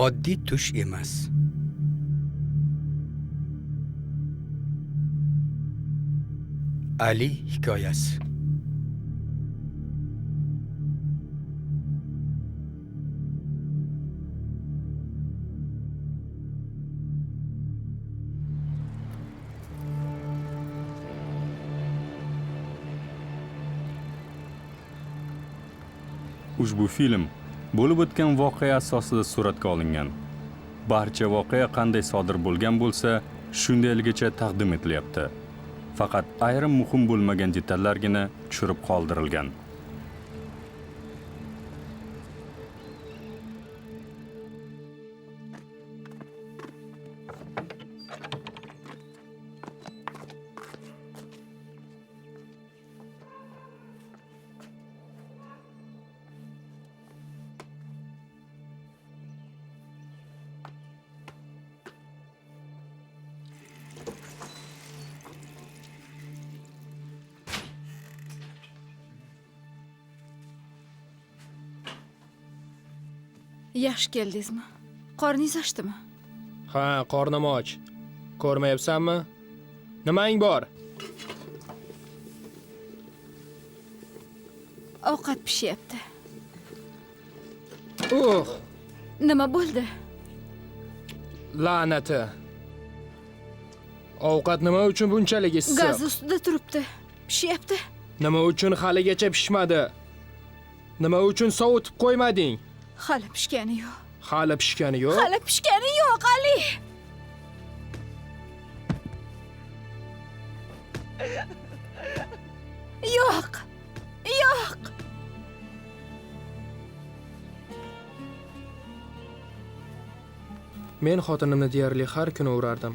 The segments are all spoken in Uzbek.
Oddiy tush emas. Ali hikoyasi. Ushbu film bo'lib o'tgan voqea asosida suratga olingan. Barcha voqea qanday sodir bo'lgan bo'lsa, shundayligicha taqdim etilyapti. Faqat ayrim muhim bo'lmagan detallargina tushirib qoldirilgan. Yaxshi keldingizmi? Qorningiz ochdimi? Ha, qornim och. Ko'rmayapsanmi? Nimang bor? Ovqat pishyapti. Uh! Nima bo'ldi? La'nati. Ovqat nima uchun bunchalik issiq? Gaz ustida turibdi. Pishyapti. Nima uchun haligacha pishmadi? Nima uchun sovutib qo'ymading? Hali pishgani yo'q. Hali pishgani yo'q? Hali pishgani yo'q, Ali. Yo'q. Yo'q. Men xotinimni deyarli har kuni urardim.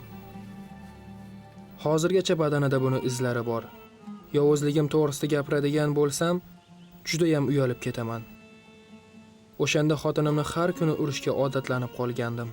Hozirgacha badanida buni izlari bor. Yovuzligim to'g'risida gapiradigan bo'lsam, juda ham uyalib ketaman. O'shanda xotinimni har kuni urishga odatlanib qolgandim.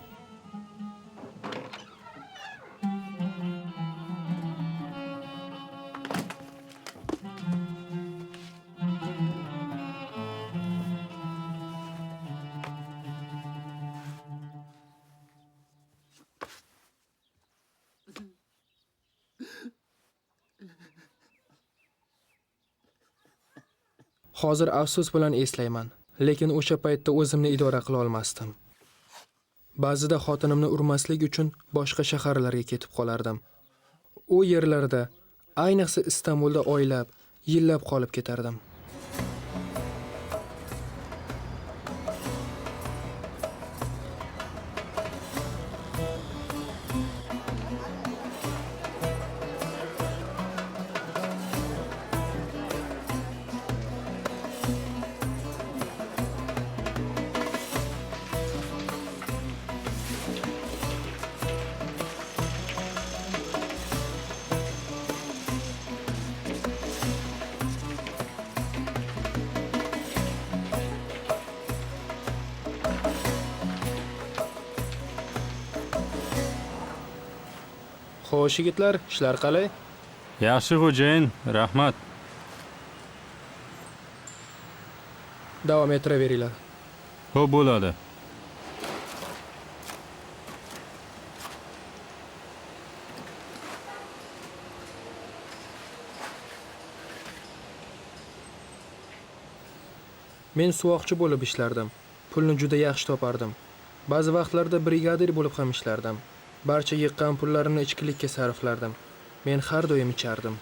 Hozir afsus bilan eslayman. Lekin o'sha paytda o'zimni idora qila olmasdim. Ba'zida xotinimni urmaslik uchun boshqa shaharlarga ketib qolardim. U yerlarda, ayniqsa Istanbulda oylab, yillab qolib ketardim. Xo'sh yigitlar, ishlar qalay? Yaxshi xo'jayin, rahmat. Davom ettiraveringlar. Xo'p bo'ladi. Men suvoqchi bo'lib ishlardim. Pulni juda yaxshi topardim. Ba'zi vaqtlarda brigadir bo'lib ham ishlardim. Barcha yiqqan pullarimni ichkilikka sarflardim. Men har doim ichardim.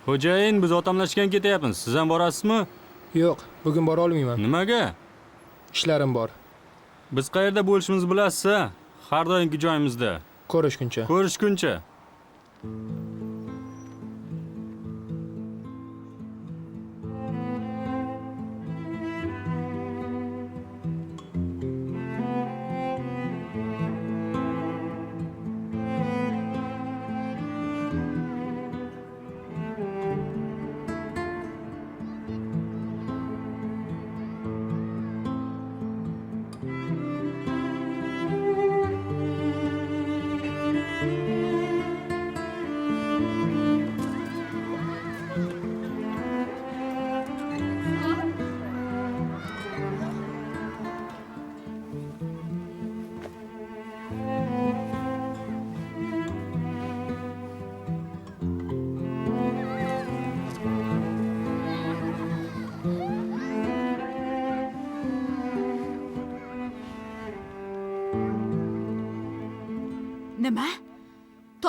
Xo'jayin, biz otamlashgan ketyapmiz. Siz ham borasizmi? Yo'q, bugun bora olmayman. Nimaga? Ishlarim bor. Biz qayerda bo'lishimizni bilasiz-a? Har doimgi joyimizda. Ko'rishguncha. Ko'rishguncha.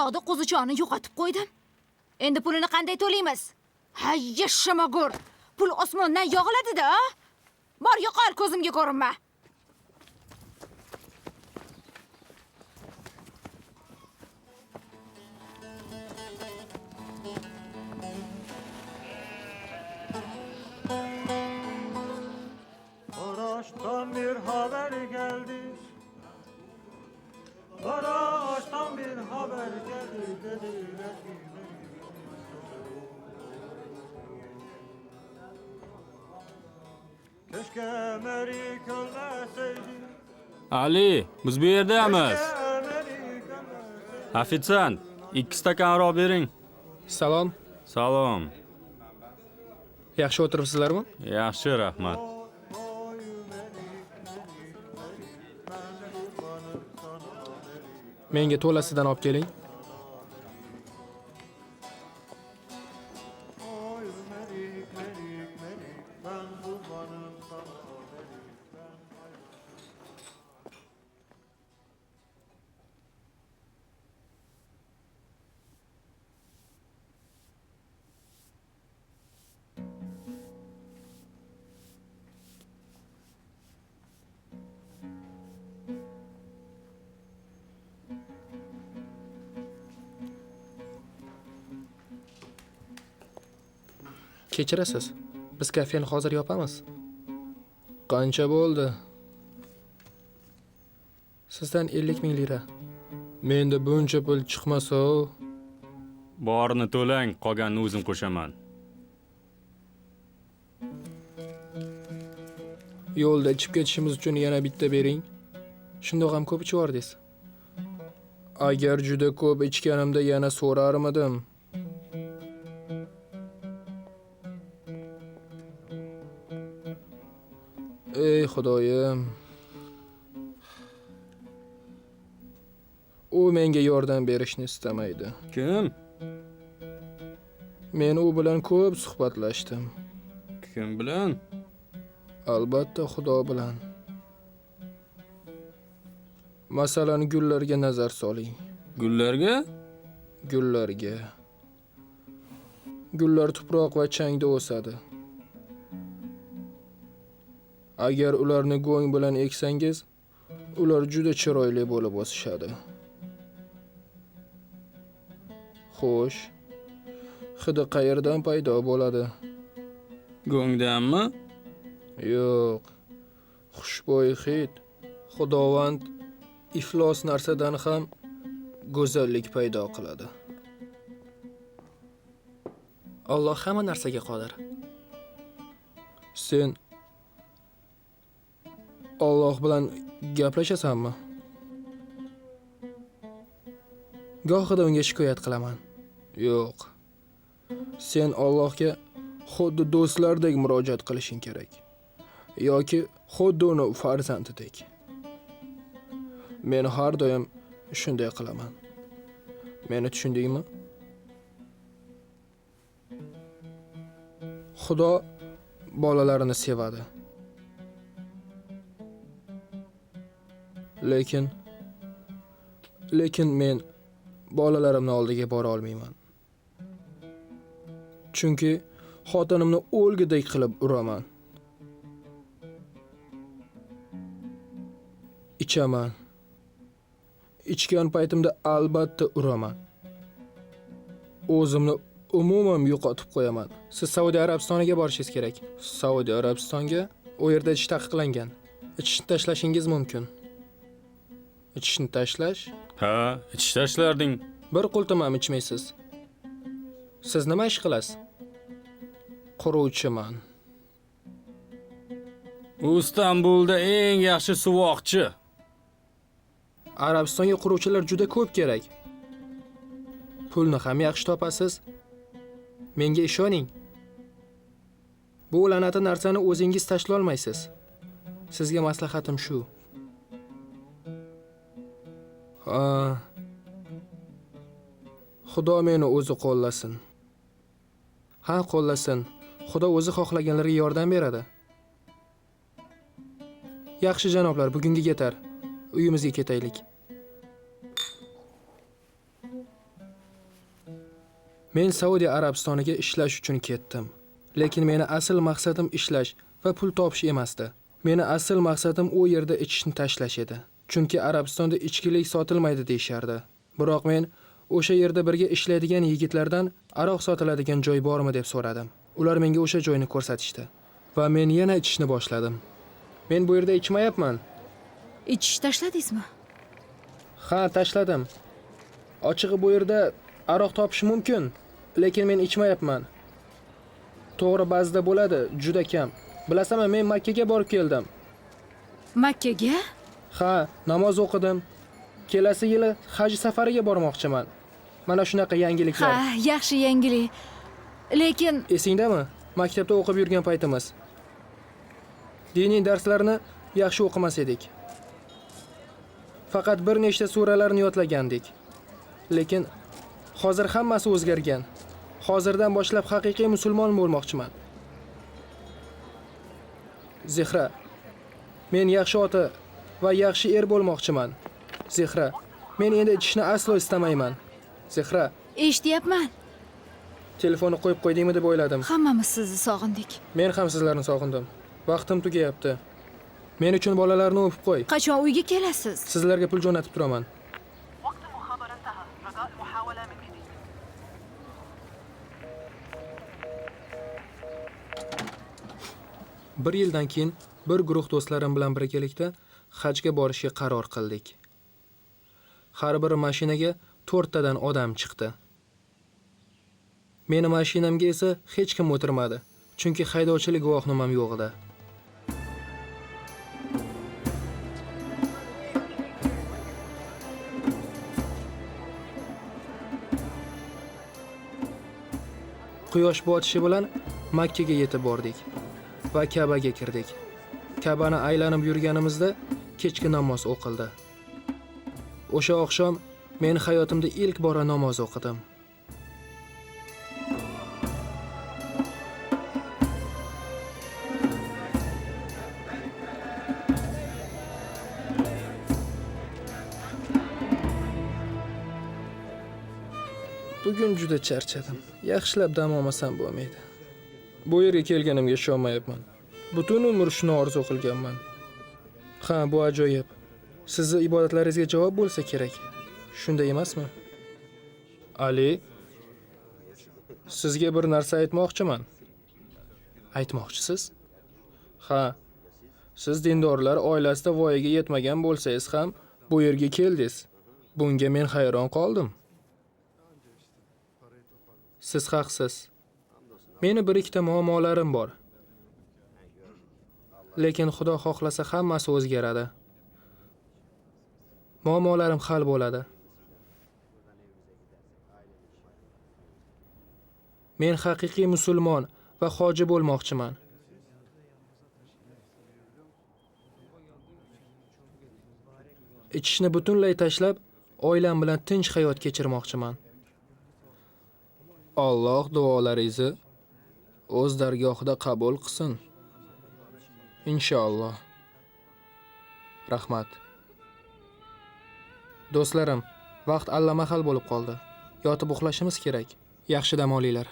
Tog'da qo'zichoni yo'qotib qo'ydim. Endi pulini qanday to'laymiz? Ha, yashamagur. Pul osmondan yog'iladi-da, a? Bor, yo'qol, ko'zimga ko'rinma. Maraş'tan bir haber geldi. Maraş'tan bir haber geldi. Dediler ki keşke Merik ölmeseydi. Ali, biz bu yerdamiz. Ofitsiant, 2 stakan aroq bering. Salom. Salom. Yaxshi o'tiribsizlarmi? Yaxshi, rahmat. Menga to'lasidan olib keling. Kechirasiz. Biz kafeni hozir yopamiz. Qancha bo'ldi? Sizdan 50 ming lira. Menda buncha pul chiqmasa-u. Borini to'lang, qolganini o'zim qo'shaman. Yo'lda ichib ketishimiz uchun yana bitta bering. Shundoq ham ko'p ichib yubordingiz. Agar juda ko'p ichganimda yana so'rarmidim? Ey Xudoyim. U menga yordam berishni istamaydi. Kim? Men u bilan ko'p suhbatlashdim. Kim bilan? Albatta Xudo bilan. Masalan, gullarga nazar soling. Gullarga? Gullarga. Gullar tuproq va changda o'sadi. Agar ularni go'ng bilan eksangiz, ular juda chiroyli bo'lib o'sishadi. Xo'sh, hidi qayerdan paydo bo'ladi? Go'ngdanmi? Yo'q. Xushbo'y hid. Xudovand iflos narsadan ham go'zallik paydo qiladi. Alloh hamma narsaga qodir. Sen Alloh bilan gaplashasanmi? Gohida unga shikoyat qilaman. Yo'q. Sen Allohga xuddi do'stlardek murojaat qilishing kerak. Yoki xuddi uni farzandidek. Men har doim shunday qilaman. Meni tushundingmi? Xudo bolalarini sevadi. Lekin men bolalarimni oldiga bora olmayman. Chunki xotinimni o'lgudek qilib uraman. Ichaman. Ichgan paytimda albatta uraman. O'zimni umuman yo'qotib qo'yaman. Siz Saudiya Arabistoniga borishingiz kerak. Saudiya Arabistonga? U yerda ichish taqiqlangan. Ichishni tashlashingiz mumkin. Ichishni tashlash? Ha, ichish tashlarding. Bir qultum ham ichmaysiz. Siz nima ish qilasiz? Quruvchiman. U Istanbulda eng yaxshi suvoqchi. Arabistonga quruvchilar juda ko'p kerak. Pulni ham yaxshi topasiz. Menga ishoning. Bu la'nati narsani o'zingiz tashlay olmaysiz. Sizga maslahatim shu. Ha. Xudo meni o'zi qo'llasin. Ha, qo'llasin. Xudo o'zi xohlaganlarga yordam beradi. Yaxshi janoblar, bugungi yetar. Uyimizga ketaylik. Men Saudiya Arabistoniga ishlash uchun ketdim. Lekin meni asl maqsadim ishlash va pul topish emasdi. Meni asl maqsadim u yerda ichishni tashlash edi. Chunki Arabistonda ichkilik sotilmaydi deyishardi. Biroq men o'sha yerda birga ishlaydigan yigitlardan aroq sotiladigan joy bormi deb so'radim. Ular menga o'sha joyni ko'rsatishdi va men yana ichishni boshladim. Men bu yerda ichmayapman. Ichish tashladingizmi? Ha, tashladim. Ochig'i bu yerda aroq topish mumkin, lekin men ichmayapman. To'g'ri, ba'zida bo'ladi, juda kam. Bilasanmi, men Makka ga borib keldim. Makkaga? Ha, namoz o'qidim. Kelasi yili haj safariga bormoqchiman. Mana shunaqa yangiliklar. Ha, yaxshi yangilik. Lekin esingdami? Maktabda o'qib yurgan paytimiz diniy darslarni yaxshi o'qimas edik. Faqat bir nechta suralarni yodlagandik. Lekin hozir hammasi o'zgargan. Hozirdan boshlab haqiqiy musulmon bo'lmoqchiman. Zehra, men yaxshi ota va yaxshi er bo'lmoqchiman. Zehra, men endi ichishni aslo istamayman. Zehra, eshityapman. Telefonni qo'yib qo'ydingmi deb o'yladim. Hammamiz sizni sog'indik. Men ham sizlarni sog'indim. Vaqtim tugayapti. Men uchun bolalarni o'pib qo'y. Qachon uyga kelasiz? Sizlarga pul jo'natib turaman. Bir yildan keyin bir guruh do'stlarim bilan birgalikda hajga borishga qaror qildik. Har bir mashinaga 4 tadan odam chiqdi. Meni mashinamga esa hech kim o'tirmadi, chunki haydovchilik guvohnomam yo'q edi. Quyosh botishi bilan Makka ga yetib bordik va Ka'baga kirdik. Ka'bani aylanib yurganimizda kechki namoz o'qildi. O'sha oqshom men hayotimda ilk bora namoz o'qidim. Bugun juda charchadim. Yaxshilab dam olmasam bo'lmaydi. Bu yerga kelganimga ishonmayapman. Butun umr shuni orzu qilganman. Ha, bu ajoyib. Sizni ibodatlaringizga javob bo'lsa kerak. Shunday emasmi? Ali, sizga bir narsa aytmoqchiman. Aytmoqchisiz? Ha. Siz dindorlar oilasida voyaga yetmagan bo'lsangiz ham bu yerga keldingiz. Bunga men hayron qoldim. Siz haqsiz. Meni bir ikkita muammolarim bor. Lekin Xudo xohlasa hammasi o'zgaradi. Muammolarim hal bo'ladi. Men haqiqiy musulmon va hoji bo'lmoqchiman. Ichishni butunlay tashlab, oilam bilan tinch hayot kechirmoqchiman. Alloh duolaringizni o'z dargohida qabul qilsin. Inshaalloh. Rahmat. Do'stlarim, vaqt allamahal bo'lib qoldi. Yotib uxlashimiz kerak. Yaxshi dam olinglar.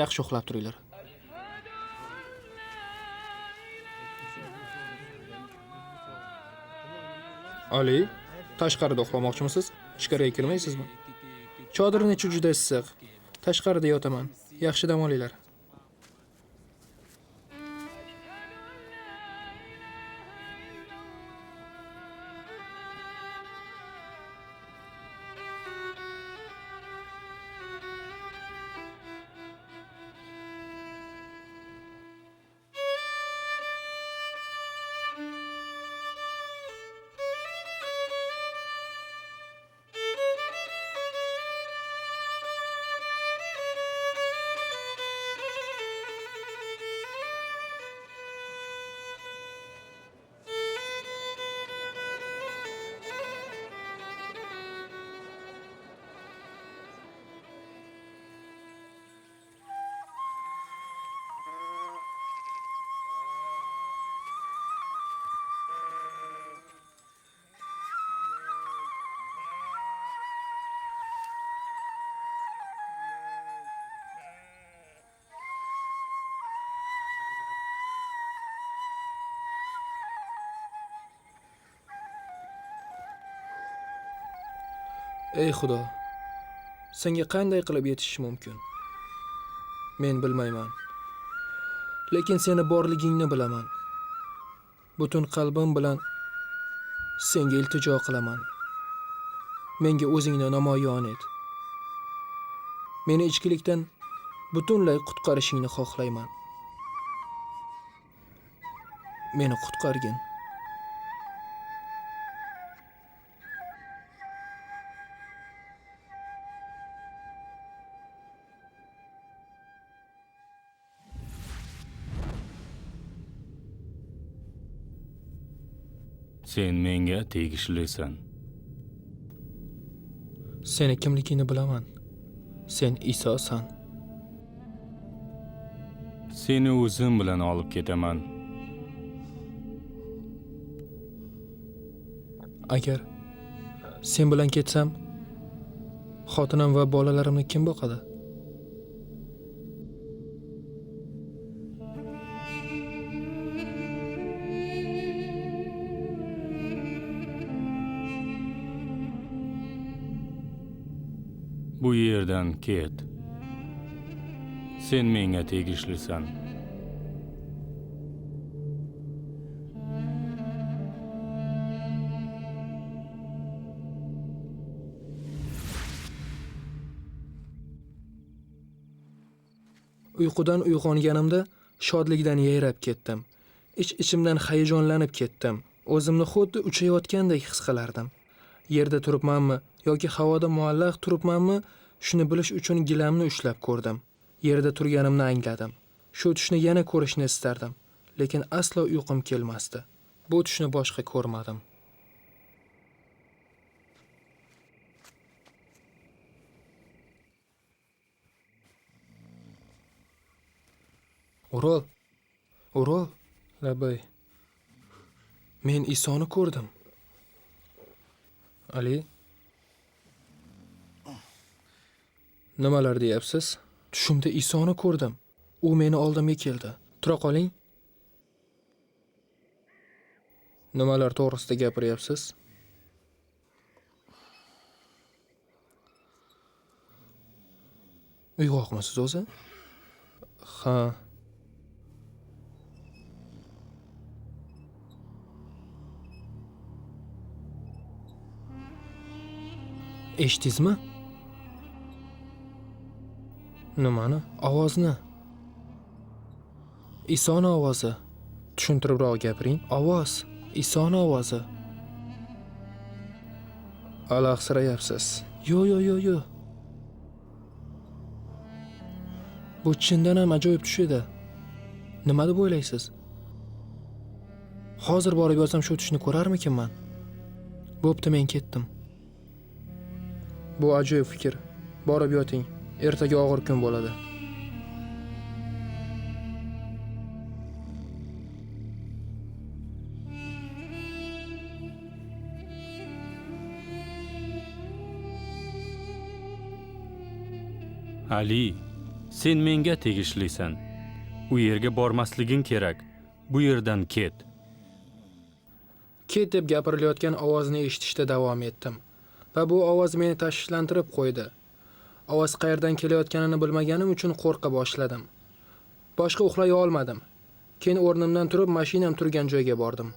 Yaxshi uxlab turinglar. Ali, tashqarida uxlamoqchimisiz? Ichkariga kirmaysizmi? Chodirning ichi juda issiq. Tashqarida yotaman. Yaxshi dam olinglar. Ey Xudo, senga qanday qilib yetishish mumkin? Men bilmayman. Lekin seni borligingni bilaman. Butun qalbim bilan senga iltijo qilaman. Menga o'zingni namoyon et. Meni ichkilikdan butunlay qutqarishingni xohlayman. Meni qutqargin. Sen menga tegishlisan. Seni kimligingni bilaman. Sen Isosan. Seni o'zim bilan olib ketaman. Agar sen bilan ketsam, xotinim va bolalarimni kim boqadi? Bu yerdan ket. Sen menga tegishlisan. Uyqudan uyg'onganimda shodlikdan yayrab ketdim. Ich-ichimdan hayajonlanib ketdim. O'zimni xuddi uchayotgandek his qilardim. Yerda turibmanmi yoki havoda muallaq turibmanmi, shuni bilish uchun gilamni ushlab ko'rdim. Yerda turganimni angladim. Shu tushni yana ko'rishni istardim, lekin aslo uyqum kelmasdi. Bu tushni boshqa ko'rmadim. O'rol, O'rol, labay. Men Isoni ko'rdim. Ali, nimalar deyapsiz? Tushimda Isoni ko'rdim. U meni oldimga keldi. Tura qoling. Nimalar to'g'risida gapiryapsiz? Uyg'oqmisiz o'zi? Ha. Eshitdingizmi? Nimani? Ovozni. Isoni ovozi. Tushuntiribroq gapiring. Ovoz. Isoni ovozi. Alahsirayapsiz. Yo, yo, yo, yo. Bu chindan ham ajoyib tush edi. Nima deb o'ylaysiz? Hozir borib yotsam shu tushni ko'rarmikinman? Bo'pti, men ketdim. Bu ajoyib fikr. Borib yoting. Ertaga og'ir kun bo'ladi. Ali, sen menga tegishlisan. U yerga bormasliging kerak. Bu yerdan ket. Ket deb gapirilayotgan ovozni eshitishda davom etdim. Va bu ovoz meni tashvishlantirib qo'ydi. Ovoz qayerdan kelayotganini bilmaganim uchun qo'rqa boshladim. Boshqa uxlay olmadim. Keyin o'rnimdan turib mashinam turgan joyga bordim.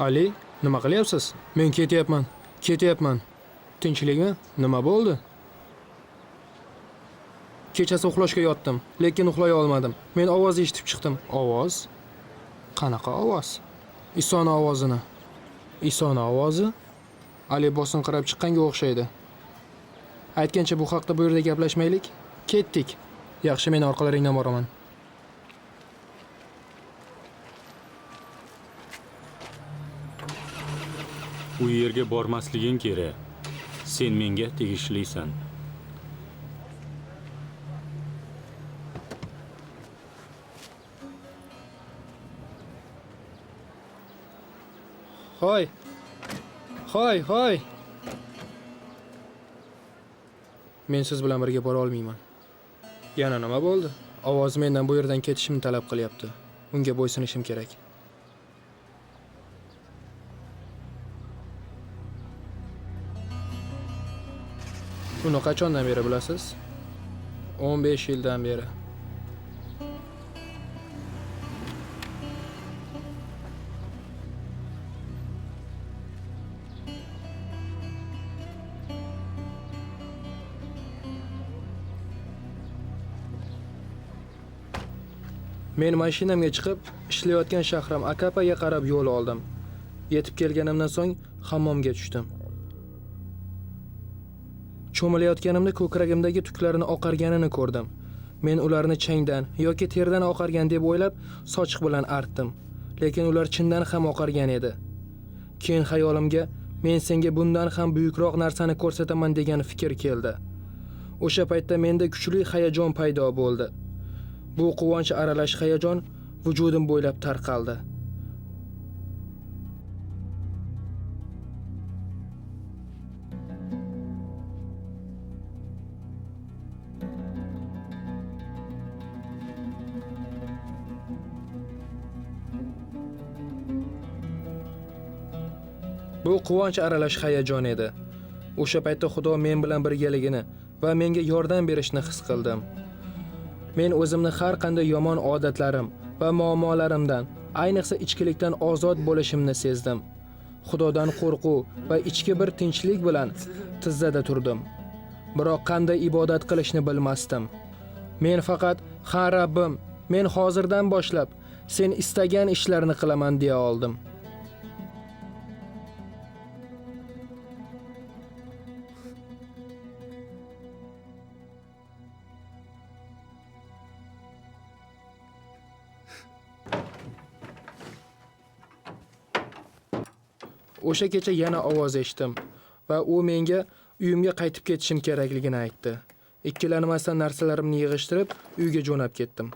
Ali, nima qilyapsiz? Men ketyapman, ketyapman. Tinchlikmi? Nima bo'ldi? Kechasi uxlashga yotdim, lekin uxlay olmadim. Men ovoz eshitib chiqdim. Ovoz? Qanaqa ovoz? Isoni ovozini. Isoni ovozi? Ali bosinqirab chiqqanga o'xshaydi. Aytgancha bu haqda bu yerda gaplashmaylik. Ketdik. Yaxshi, men orqalaringdan boraman. U yerga bormasliging kerak. Sen menga tegishlisan. Hoy. Hoy, hoy. Men siz bilan birga bora olmayman. Yana nima bo'ldi? Ovoz mendan bu yerdan ketishimni talab qilyapti. Unga bo'ysunishim kerak. Uni qachondan beri bilasiz? 15 yildan beri. Men mashinamga chiqib, ishlayotgan shahrim Akapaga qarab yo'l oldim. Yetib kelganimdan so'ng hammomga tushdim. Cho'milayotganimda ko'kragimdagi tuklarni oqarganini ko'rdim. Men ularni changdan yoki terdan oqargan deb o'ylab, sochiq bilan artdim. Lekin ular chindan ham oqargan edi. Keyin xayolimga men senga bundan ham buyukroq narsani ko'rsataman degan fikr keldi. O'sha paytda menda kuchli hayajon paydo bo'ldi. Bu quvonch aralash hayajon vujudim bo'ylab tarqaldi. Bu quvonch aralash hayajon edi. O'sha paytda Xudo men bilan birgaligini va menga yordam berishini his qildim. Men o'zimni har qanday yomon odatlarim va muammolarimdan, ayniqsa ichkilikdan ozod bo'lishimni sezdim. Xudodan qo'rquv va ichki bir tinchlik bilan tizzada turdim. Biroq qanday ibodat qilishni bilmasdim. Men faqat "Ha Rabbim, men hozirdan boshlab sen istagan ishlarni qilaman" deya oldim. O'sha kecha yana ovoz eshitdim va u menga uyimga qaytib ketishim kerakligini aytdi. Ikkilanmasdan narsalarimni yig'ishtirib, uyga jo'nab ketdim.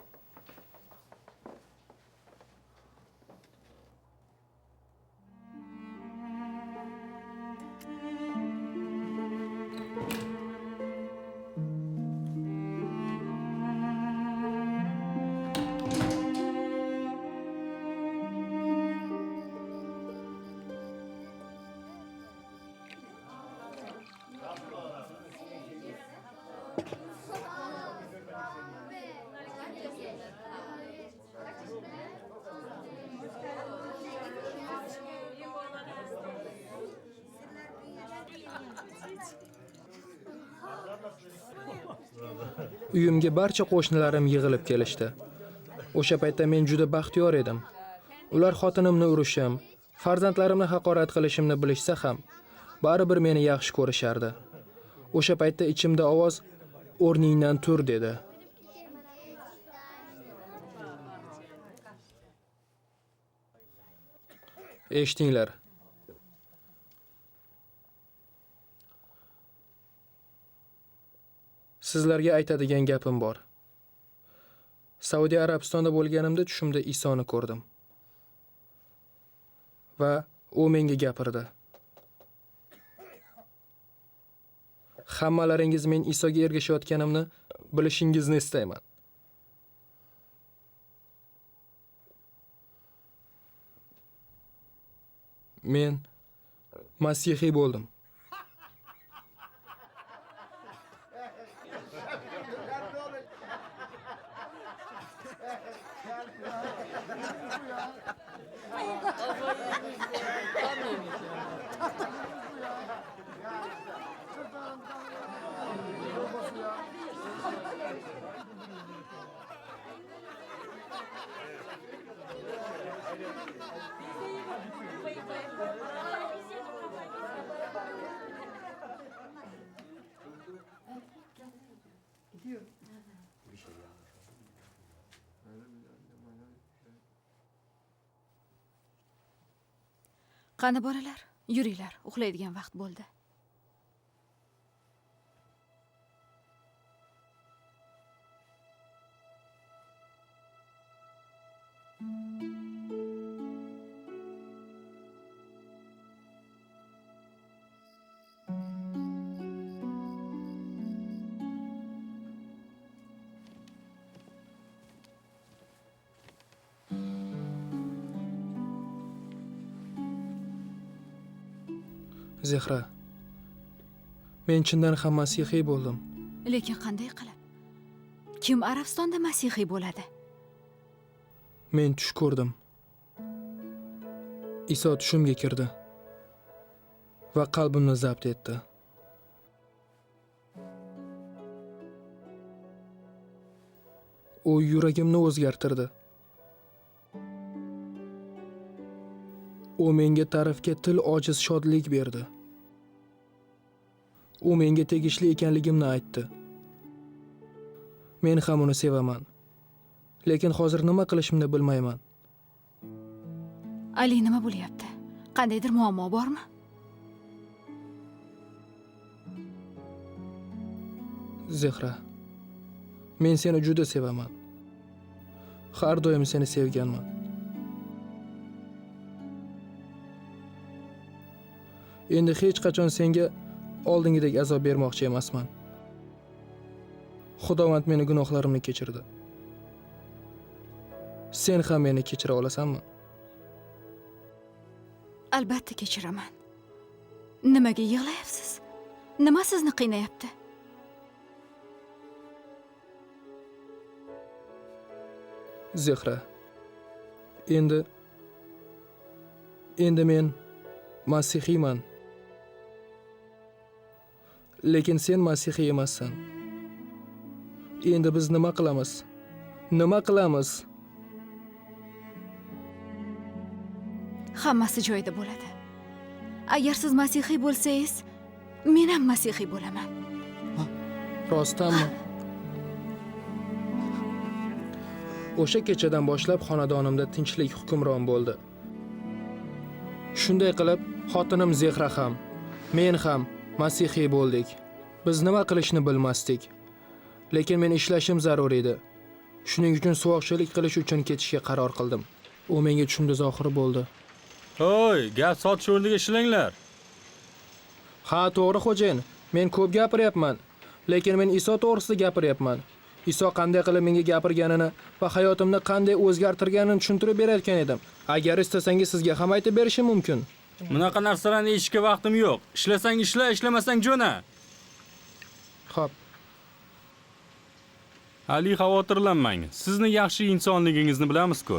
Uyimga barcha qo'shnilarim yig'ilib kelishdi. O'sha paytda men juda baxtiyor edim. Ular xotinimni urishim, farzandlarimni haqorat qilishimni bilishsa ham, baribir meni yaxshi ko'rishardi. O'sha paytda ichimda ovoz "O'rningdan tur" dedi. Eshitinglar. Sizlarga aytadigan gapim bor. Saudiya Arabistonda bo'lganimda tushimda Isoni ko'rdim. Va u menga gapirdi. Hammalaringiz men Isoga ergashayotganimni bilishingizni istayman. Men masihiy bo'ldim. Qani bolalar, yuringlar, uxlaydigan vaqt bo'ldi. Zehra, men chindan ham masihiy bo'ldim. Lekin qanday qilib? Kim Arabistonda masihiy bo'ladi? Men tush ko'rdim. Iso tushimga kirdi va qalbimni zabt etdi. U yuragimni o'zgartirdi. U menga ta'rifga til ojiz shodlik berdi. U menga tegishli ekanligimni aytdi. Men ham uni sevaman. Lekin hozir nima qilishimni bilmayman. Ali, nima bo'lyapti? Qandaydir muammo bormi? Zehra, men seni juda sevaman. Har doim seni sevganman. Endi hech qachon senga oldingidek azob bermoqchi emasman. Xudovand meni gunohlarimni kechirdi. Sen ham meni kechira olasanmi? Albatta kechiraman. Nimaga yig'layapsiz? Nima sizni qiynayapti? Zehra, endi men masihiyman. Lekin sen masihiy emassan. Endi biz nima qilamiz? Nima qilamiz? Hammasi joyida bo'ladi. Agar siz masihiy bo'lsangiz, men ham masihiy bo'laman. Rostdanmi? O'sha kechadan boshlab xonadonimda tinchlik hukmron bo'ldi. Shunday qilib, xotinim Zehra ham, men ham masihiy bo'ldik. Biz nima qilishni bilmasdik. Lekin men ishlashim zarur edi. Shuning uchun suvoqchilik qilish uchun ketishga qaror qildim. U menga tushimda zohir bo'ldi. Hoy, gap sotish o'rniga ishlanglar. Ha, to'g'ri xo'jayin. Men ko'p gapiryapman. Lekin men Iso to'g'risida gapiryapman. Iso qanday qilib menga gapirganini va hayotimni qanday o'zgartirganini tushuntirib berayotgan edim. Agar istasangiz sizga ham aytib berishim mumkin. Bunaqa narsalarni eshitishga vaqtim yo'q. Ishlasang ishla, ishlamasang jo'na. Xo'p. Ali, xavotirlanmang. Sizni yaxshi insonligingizni bilamiz-ku.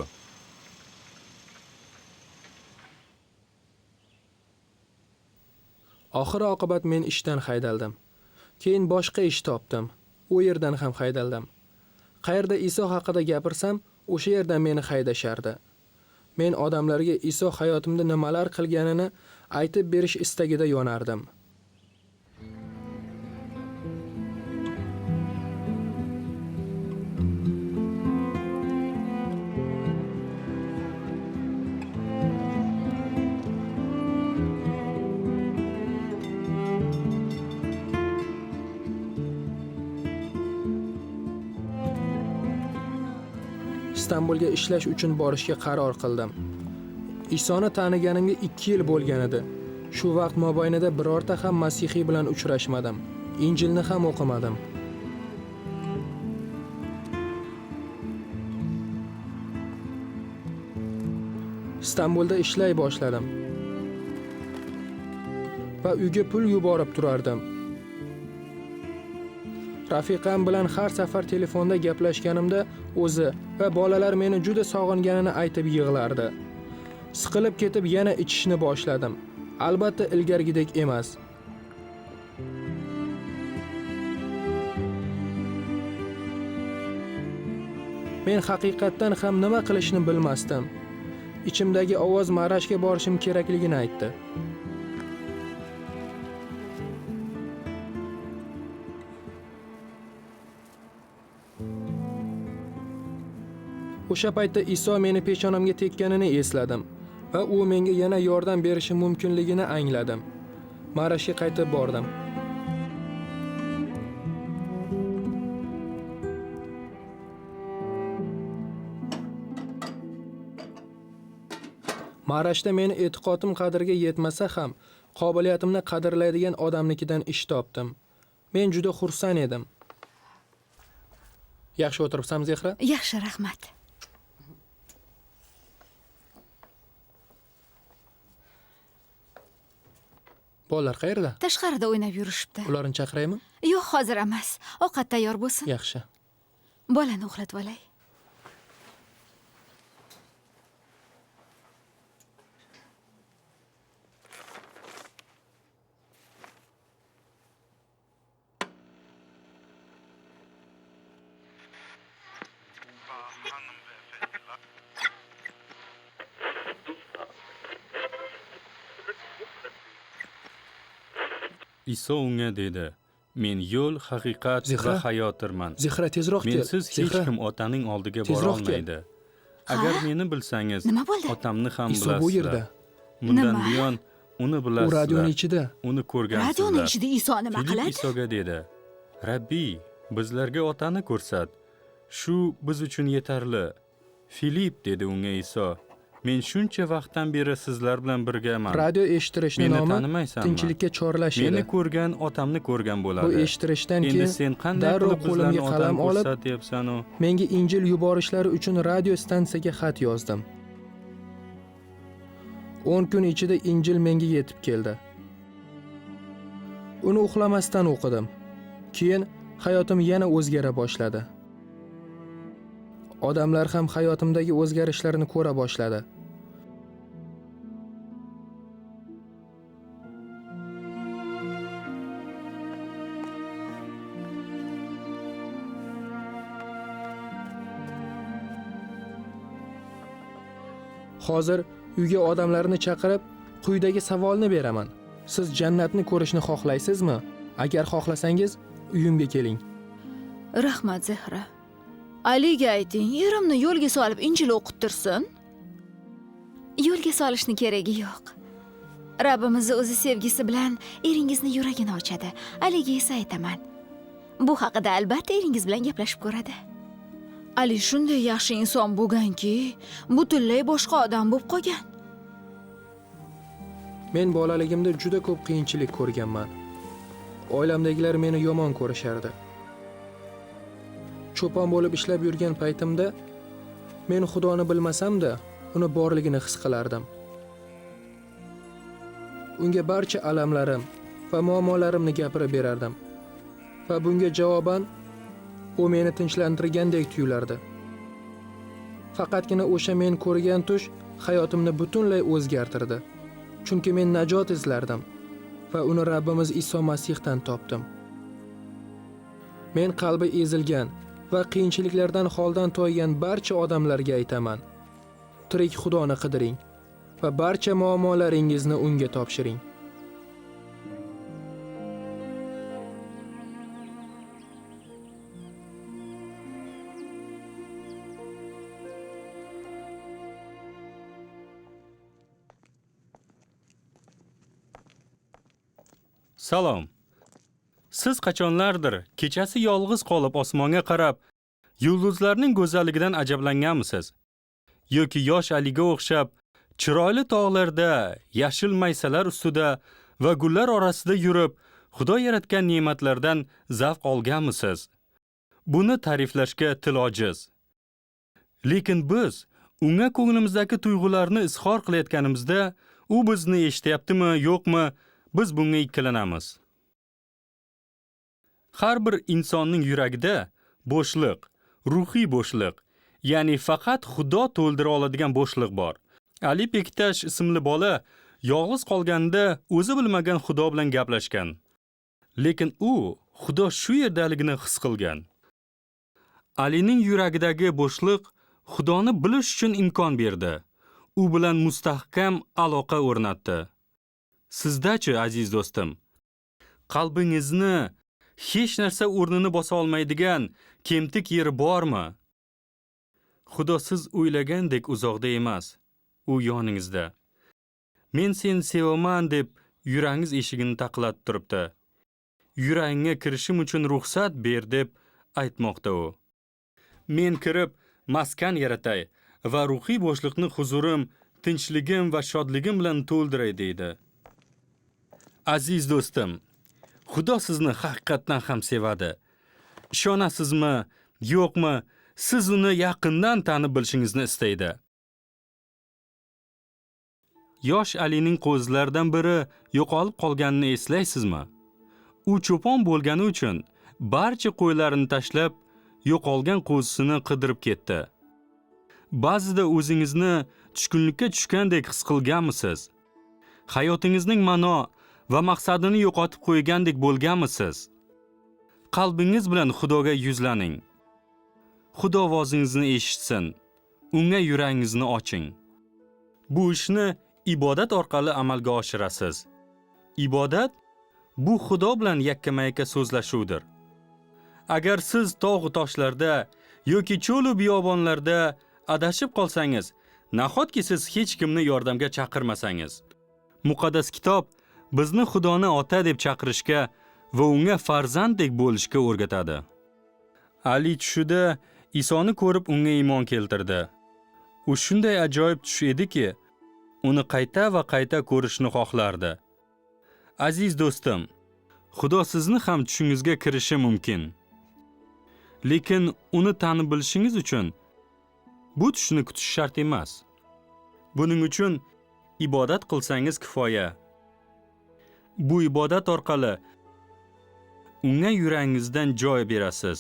Oxir oqibat men ishdan haydaldim. Keyin boshqa ish topdim. U yerdan ham haydaldim. Qayerda Iso haqida gapirsam, o'sha yerdan meni haydashardi. Men odamlarga Iso hayotimda nimalar qilganini aytib berish istagida yonardim. Istanbulga ishlash uchun borishga qaror qildim. Isoni taniganimga 2 yil bo'lgan edi. Shu vaqt mobaynida birorta ham masihiy bilan uchrashmadim. Injilni ham o'qimadim. Istanbulda ishlay boshladim va uyga pul yuborib turardim. Rafiqam bilan har safar telefonda gaplashganimda o'zi va bolalar meni juda sog'inganini aytib yig'lardi. Siqilib ketib yana ichishni boshladim. Albatta ilgarigidek emas. Men haqiqatdan ham nima qilishni bilmasdim. Ichimdagi ovoz Marashga borishim kerakligini aytdi. O'sha paytda Iso meni peshonamga tekkanini esladim va u menga yana yordam berishi mumkinligini angladim. Marashga qaytib bordim. Marashda meni e'tiqodim qadriga yetmasa ham, qobiliyatimni qadrlaydigan odamnikidan ish topdim. Men juda xursand edim. Yaxshi o'tiribsan, Zehra? Yaxshi, rahmat. Bolalar qayerda? Tashqarida o'ynab yurishibdi. Ularni chaqiraymi? Yo'q, hozir emas. Ovqat tayyor bo'lsin. Yaxshi. Bolani uxlatib olay. Iso unga dedi: Men yo'l, haqiqat va hayotirman. Zehra, tezroq kel. Mensiz hech kim otaning oldiga bora olmaydi. Agar meni bilsangiz, otamni ham bilasizlar. Iso bu yerda. Bundan buyon uni bilasizlar. U radioning ichida. Uni ko'rgansizlar. Radioning ichida Iso nima qiladi? Filip Isoga dedi: Rabbiy, bizlarga otani ko'rsat. Shu biz uchun yetarli. Filip, dedi unga Iso, men shuncha vaqtdan beri sizlar bilan birgaman. Radio eshittirishning nomi tinchlikka chorlash edi. Meni ko'rgan otamni ko'rgan bo'ladi. Bu eshittirishdan keyin darrov qo'limga qalam olib, menga Injil yuborishlari uchun radio stansiyaga xat yozdim. 10 kun ichida Injil menga yetib keldi. Uni uxlamasdan o'qidim. Keyin hayotim yana o'zgara boshladi. Odamlar ham hayotimdagi o'zgarishlarni ko'ra boshladi. Hozir uyga odamlarni chaqirib, quyidagi savolni beraman. Siz jannatni ko'rishni xohlaysizmi? Agar xohlasangiz, uyimga keling. Rahmat, Zehra. Aliga ayting, erimni yo'lga solib Injil o'qittirsin. Yo'lga solishni keragi yo'q. Rabbimiz o'zi sevgisi bilan eringizni yuragini ochadi. Aliga esa aytaman. Bu haqida albatta eringiz bilan gaplashib ko'radi. Ali shunday yaxshi inson bo'lganki, butunlay boshqa odam bo'lib qolgan. Men bolaligimda juda ko'p qiyinchilik ko'rganman. Oilamdagilar meni yomon ko'rishardi. Cho'pon bo'lib ishlab yurgan paytimda men Xudoni bilmasam-da, uni borligini his qilardim. Unga barcha alamlarim va muammolarimni gapirib berardim. Va bunga javoban u meni tinchlantirgandek tuyulardi. Faqatgina o'sha men ko'rgan tush hayotimni butunlay o'zgartirdi. Chunki men najot izlardim va uni Rabbimiz Iso Masihdan topdim. Men qalbi ezilgan va qiyinchiliklardan holdan toygan barcha odamlarga aytaman: tirik Xudoni qidiring va barcha muammolaringizni unga topshiring. Salom. Siz qachonlardir kechasi yolg'iz qolib osmonga qarab, yulduzlarning go'zalligidan ajablanganmisiz? Yoki yosh Aliga o'xshab chiroyli tog'larda, yashil maysalar ustida va gullar orasida yurib, Xudo yaratgan ne'matlardan zavq olganmisiz? Buni ta'riflashga til ojiz. Lekin biz unga ko'nglimizdagi tuyg'ularni izhor qilayotganimizda, u bizni eshityaptimi, yo'qmi, biz bunga ikkilanamiz. Har bir insonning yuragida bo'shliq, ruhiy bo'shliq, ya'ni faqat Xudo to'ldira oladigan bo'shliq bor. Ali Bektash ismli bola yolg'iz qolganda o'zi bilmagan Xudo bilan gaplashgan. Lekin u Xudo shu yerdaligini his qilgan. Alining yuragidagi bo'shliq Xudoni bilish uchun imkon berdi. U bilan mustahkam aloqa o'rnatdi. Sizda-chi, aziz do'stim, qalbingizni hech narsa o'rnini bosa olmaydigan kemtik yeri bormi? Xudo siz o'ylagandek uzoqda emas, u yoningizda. Men seni sevaman deb yurangiz eshigini taqillatib turibdi. Yuragingga kirishim uchun ruxsat ber deb aytmoqda u. Men kirib maskan yaratay va ruhiy bo'shliqni huzurim, tinchligim va shodligim bilan to'ldiray deydi. Aziz do'stim, Xudo sizni haqiqatdan ham sevadi. Ishonasizmi, yo'qmi, siz uni yaqindan tanib bilishingizni istaydi. Yosh Alining qo'zilaridan biri yo'qolib qolganini eslaysizmi? U cho'pon bo'lgani uchun barcha qo'ylarini tashlab, yo'qolgan qo'zisini qidirib ketdi. Ba'zida o'zingizni tushkunlikka tushgandek his qilganmisiz? Hayotingizning ma'no va maqsadini yo'qotib qo'ygandek bo'lganmisiz? Qalbingiz bilan Xudoga yuzlaning. Xudo ovozingizni eshitsin. Unga yuragingizni oching. Bu ishni ibodat orqali amalga oshirasiz. Ibodat bu Xudo bilan yakkama-yakka so'zlashuvdir. Agar siz tog' toshlarda yoki cho'l-u biyobonlarda adashib qolsangiz, nahotki siz hech kimni yordamga chaqirmasangiz? Muqaddas kitob bizni Xudoni ota deb chaqirishga va unga farzanddek bo'lishga o'rgatadi. Ali tushida Isoni ko'rib unga iymon keltirdi. U shunday ajoyib tush ediki, uni qayta va qayta ko'rishni xohlardi. Aziz do'stim, Xudo sizni ham tushingizga kirishi mumkin. Lekin uni tanib bilishingiz uchun bu tushni kutish shart emas. Buning uchun ibodat qilsangiz kifoya. Bu ibodat orqali unga yuragingizdan joy berasiz.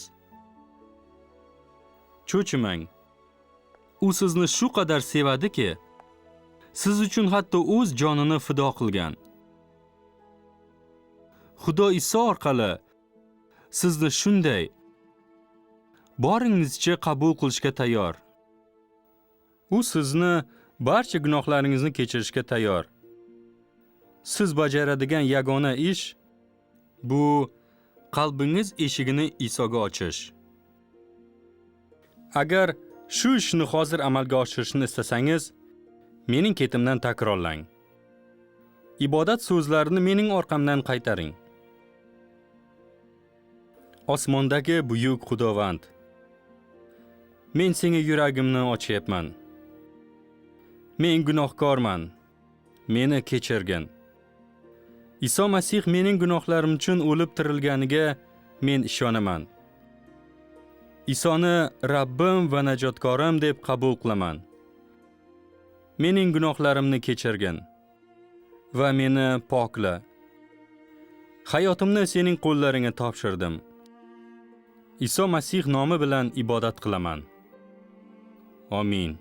Cho'chimang. U sizni shu qadar sevadiki, siz uchun hatto o'z jonini fido qilgan. Xudo Iso orqali sizni shunday boringizcha qabul qilishga tayyor. U sizni barcha gunohlaringizni kechirishga tayyor. Siz bajaradigan yagona ish bu qalbingiz eshigini Isoga ochish. Agar shu ishni hozir amalga oshirishni istasangiz, mening ketimdan takrorlang. Ibodat so'zlarini mening orqamdan qaytaring. Osmondagi buyuk Xudovand, men senga yuragimni ochyapman. Men gunohkorman. Meni kechirgin. Iso Masih mening gunohlarim uchun o'lib tirilganiga men ishonaman. Isoni Rabbim va najotkorim deb qabul qilaman. Mening gunohlarimni kechirgin va meni pokla. Hayotimni sening qo'llaringga topshirdim. Iso Masih nomi bilan ibodat qilaman. Amin.